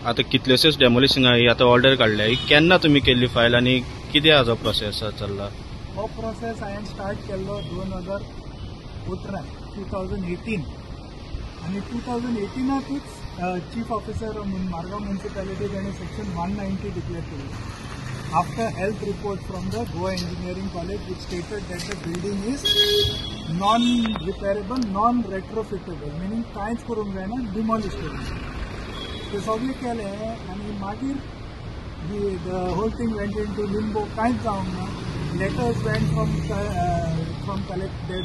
आता कितलेशेच डेमोलिशन ही आता ऑर्डर काडल्या, ही केन्ना तुमी केल्ली फायल आनी कितें हाजो प्रोसेस चल्ला? हो प्रोसेस हांवें स्टार्ट केल्लो 2018 2018 आनी 2018तूच चीफ ऑफिसर मारगांव म्युनिसिपॅलिटी ताणें सेक्शन 190 डिक्लेअर केली after health report from the Goa Engineering College which stated that the building is non repairable, non retrofittable, meaning कांयच करूंक जायना, डिमॉलिश करूंक. ते सगळें केलें आनी मागीर the whole thing went into limbo, कांयच जावंक ना. Letters went from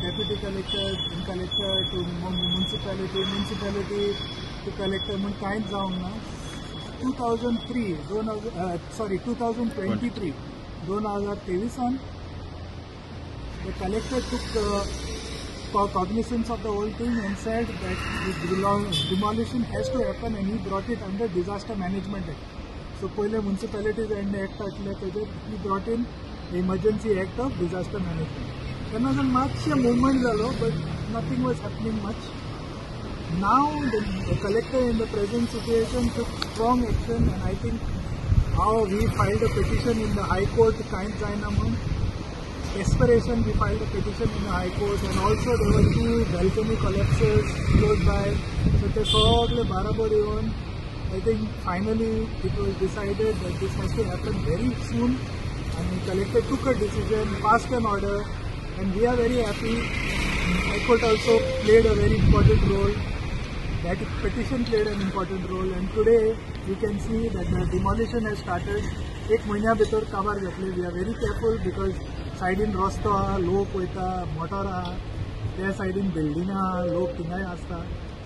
deputy collector and collector to municipality, municipality to collector, म्हूण कांयच जावंक ना. 2003 2023 2023 the collector took cognizance of the whole thing and said that the demolition has to happen, and he brought it under Disaster Management Act. So पहिले Municipalities and Act आसले तेजेर he brought in the Emergency Act of Disaster Management. तेन्ना सावन मातशें movement जालो, but nothing was happening much. Now the collector in the present situation took strong action, and I think how we filed a petition in the High Court, कांयच जायना म्हूण desperation we filed a petition in the High Court, and also there were 2 balcony collapses close by. So ते सगळे बाराबर येवन I think finally it was decided that this has to happen very soon, and the collector took a decision, passed an order, and we are very happy. High Court also played a very important role. That petition played an important role, and today you can see that the demolition has started. एक म्हयन्या भितर काबार जातले. We are very careful because सायडीन रस्तो आहा, लोक वयता, मोटर आहा, त्या सायडीन बिल्डिंगां आहा, लोक थिंगाय आसता.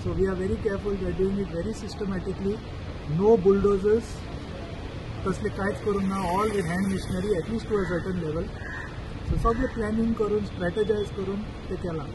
So we are very careful, we are doing it very systematically. No bulldozers, तसले कांयच करूंक ना, all with hand machinery at least to a certain level. So सगळें प्लॅनिंग करून, स्ट्रॅटजायज करून ते केलां.